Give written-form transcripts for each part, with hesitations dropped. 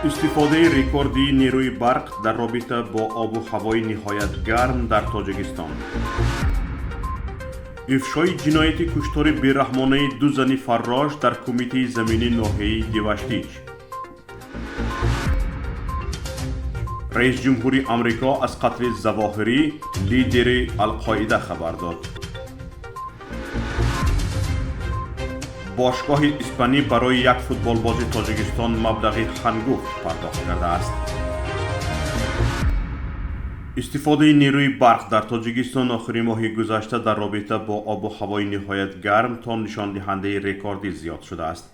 Истифодаи рекордии нерӯи барқ дар робита бо обу ҳавои ниҳоят гарм дар Тоҷикистон. Ифшои ҷинояти куштори бераҳмонаи ду зани фаррош дар кумитаи замини ноҳияи Деваштич. Раисҷумҳури Амрико аз қатли Завоҳирӣ, лидери Алқоида, хабар дод. Бошгоҳи испанӣ барои як футболбози Тоҷикистон маблағи ҳангуфт пардохт кардааст. Истифодаи нерӯи барқ дар Тоҷикистон охири моҳи гузашта дар робита бо обу ҳавои ниҳоят гарм то нишондиҳандаи рекордӣ зиёд шудааст.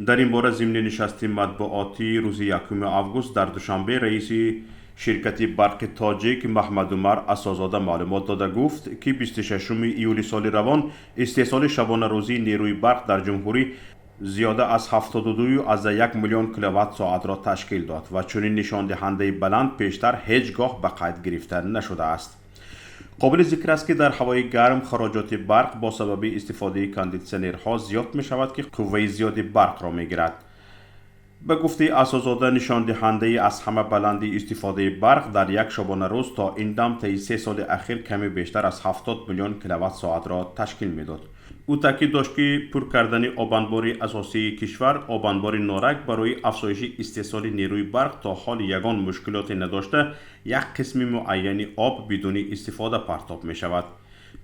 Дар ин бора зимни нишасти матбуотии рӯзи 1 август дар Душанбе раиси ширкати барқи тоҷик Маҳмадумар Асозода маълумот дода гуфт, ки 26 июли соли равон истеҳсоли шабонарӯзии нерӯи барқ дар ҷумҳурӣ зиёда аз 72,1 миллион киловатт соатро ташкил дод ва чунин нишондиҳандаи баланд пештар ҳеҷ гоҳ ба қайд гирифта нашудааст. Қобили зикр аст, ки дар ҳавои гарм хароҷоти барқ бо сабаби истифодаи кондитсионерҳо зиёд мешавад, ки қувваи зиёди барқро мегирад. Ба гуфтаи Асозода, нишондиҳандаи аз ҳама баланди истифодаи барқ дар як шабонарӯз то ин дам таи 3 соли ахир каме бештар аз 70 миллион киловатт соатро ташкил медод. Ӯ таъкид дошт, ки пур кардани обанбори асосии кишвар, обанбори Норак, барои афзоиши истеҳсоли нерӯи барқ то ҳол ягон мушкилоте надошта, як қисми муайяни об бидуни истифода партоб мешавад.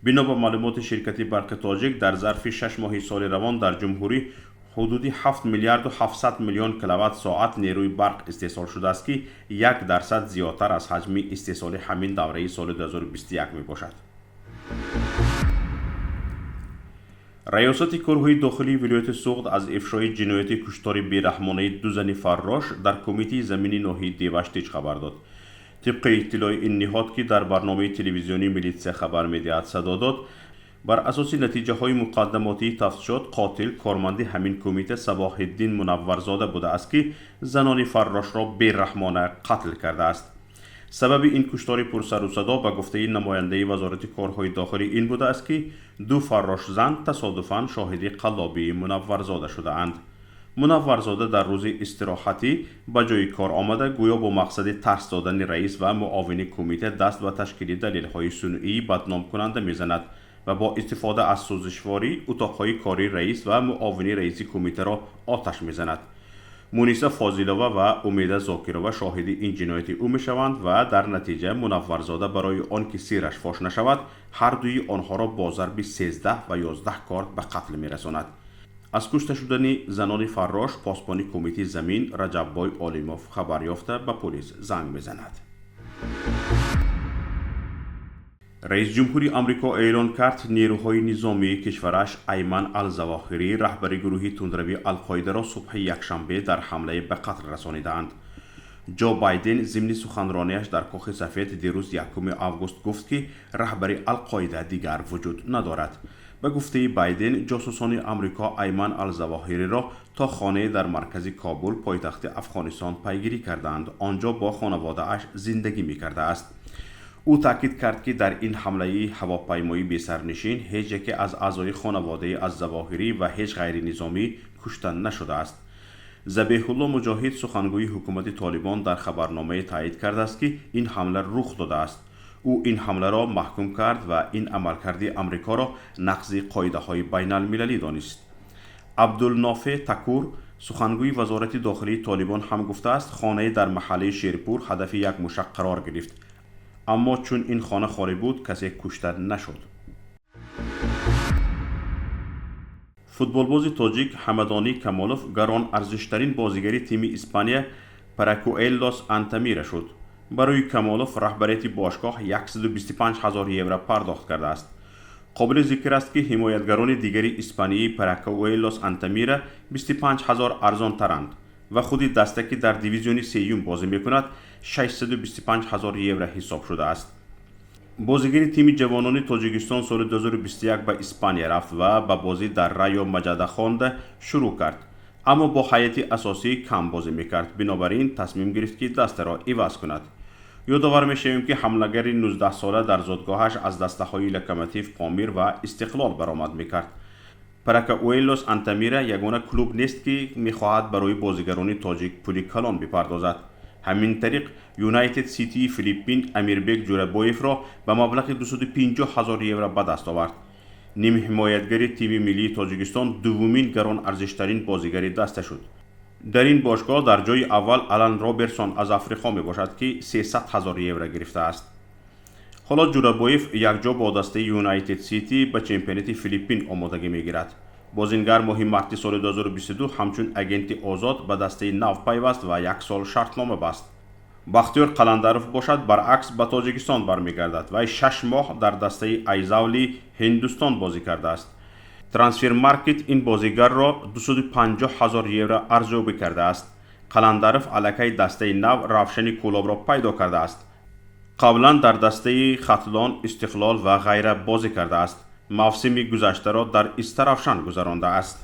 Бино ба маълумоти ширкати барқи тоҷик, дар зарфи 6 моҳи соли равон дар ҷумҳурӣ ҳудуди 7 миллиарду 700 миллион киловатт соат нерӯи барқ истеҳсол шудааст, ки 1% зиёдтар аз ҳаҷми истеҳсоли ҳамин давраи соли 2021 мебошад. Раёсати корҳои дохилии вилояти Суғд аз ифшои ҷинояти куштори бераҳмонаи ду зани фаррош дар кумитаи замини ноҳияи Деваштич хабар дод. Тибқи иттилои ин ниҳод, ки дар барномаи телевизионии «Милитсия хабар медиҳад» садо дод, бар асоси натиҷаҳои муқаддамотии тафтишот қотил корманди ҳамин кумита Сабоҳиддин Мунавварзода будааст, ки занони фаррошро бераҳмона қатл кардааст. Сабаби ин куштори пурсарусадо, ба гуфтаи намояндаи Вазорати корҳои дохилӣ, ин будааст, ки ду фаррошзан тасодуфан шоҳиди қаллобии Мунавварзода шудаанд. Мунавварзода дар рӯзи истироҳатӣ ба ҷои кор омада, гӯё бо мақсади тарс додани раис ва муовини кумита даст ба ташкили далелҳои сунъии бадномкунанда мезанад ва бо истифода аз сӯзишворӣ утоқҳои кории раис ва муовини раиси кумитаро оташ мезанад. Муниса Фозилова ва Умеда Зокирова шоҳиди ин ҷинояти ӯ мешаванд ва дар натиҷа Мунавварзода барои он ки сирраш фош нашавад, ҳар дуи онҳоро бо зарби 13 ва 11 корд ба қатл мерасонад. Аз кушта шудани занони фаррош посбони кумитаи замин Раҷаббой Олимов хабар ёфта, ба полис занг мезанад. Раисҷумҳури Амрико эълон кард, нерӯҳои низомии кишвараш Айман Алзавоҳирӣ, раҳбари гурӯҳи тундрави Алқоидаро, субҳи якшанбе дар ҳамлае ба қатл расонидаанд. Ҷо Байден зимни суханронияш дар Кохи Сафед дирӯз, 1 август, гуфт, ки раҳбари Алқоида дигар вуҷуд надорад. Ба гуфтаи Байден, ҷосусони Амрико Айман Алзавоҳириро то хонае дар маркази Кобул, пойтахти Афғонистон, пайгирӣ кардаанд. Он ҷо бо хонаводааш зиндагӣ мекардааст. Ӯ таъкид кард, ки дар ин ҳамлаи ҳавопаймои бесарнишин ҳеҷ яке аз аъзои хонаводаи Аззавоҳирӣ ва ҳеҷ ғайринизомӣ кушта нашудааст. Забеҳулло Муҷоҳид, сухангӯи ҳукумати Толибон, дар хабарномае таъид кардааст, ки ин ҳамла рух додааст. Ӯ ин ҳамларо маҳкум кард ва ин амалкарди Амрикоро нақзи қоидаҳои байналмилалӣ донист. Абдулнофе Такур, сухангӯи вазорати дохилии Толибон, ҳам гуфтааст, хонае дар маҳаллаи Шерпур ҳадафи як мушак қарор гирифт, аммо чун ин хона холӣ буд, касе кушта нашуд. Футболбози тоҷик Ҳамадонӣ Камолов гарон арзиштарин бозигари тими Испания Паракуэллос Антамира шуд. Барои Камолов раҳбарияти бошгоҳ 125 ҳазор евро пардохт кардааст. Қобили зикр аст, ки ҳимоятгарони дигари испании Паракуэллос Антамира 25 ҳазор арзонтаранд ва худи даста, ки дар дивизиони сеюм бозӣ мекунад, 625 ҳазор евро ҳисоб шудааст. Бозигари тими ҷавонони Тоҷикистон соли 2021 ба Испания рафт ва ба бозӣ дар Райо Маҷадахонда шурӯъ кард, аммо бо ҳайати асосӣ кам бозӣ мекард. Бинобар ин тасмим гирифт, ки дастаро иваз кунад. Ёдовар мешавем, ки ҳамлагари 19-сола дар зодгоҳаш аз дастаҳои Локомотив Помир ва Истиқлол баромад мекард. Паракауэлос Антамира ягона клуб нест, ки мехоҳад барои бозигарони тоҷик пули калон бипардозад. Ҳамин тариқ, Юнайтед Ситии Филиппин Амирбек Ҷурабоевро ба маблағи 250 ҳазор евро ба даст овард. Нимҳимоятгари тими миллии Тоҷикистон дуввумин гарон арзиштарин бозигари даста шуд. Дар ин бошгоҳ дар ҷои аввал Алан Роберсон аз Африқо мебошад, ки 300 ҳазор евро гирифтааст. Ҳоло Ҷурабоев якҷо бо дастаи Юнайтед Сити ба чемпионати Филиппин омодагӣ мегирад. Бозингар моҳи марти соли 2022 ҳамчун агенти озод ба дастаи нав пайваст ва як сол шартнома баст. Бахтиёр Қаландаров бошад, баръакс, ба Тоҷикистон бармегардад. Вай 6 моҳ дар дастаи Айзавли Ҳиндустон бозӣ кардааст. Трансфермаркет ин бозигарро 250 ҳазор евро арзёбӣ кардааст. Қаландаров аллакай дастаи нав, Равшани Кӯлобро, пайдо кардааст. Қаблан дар дастаи Хатлон, Истиқлол ва ғайра бозӣ кардааст. Мавсими гузаштаро дар Истаравшан гузарондааст.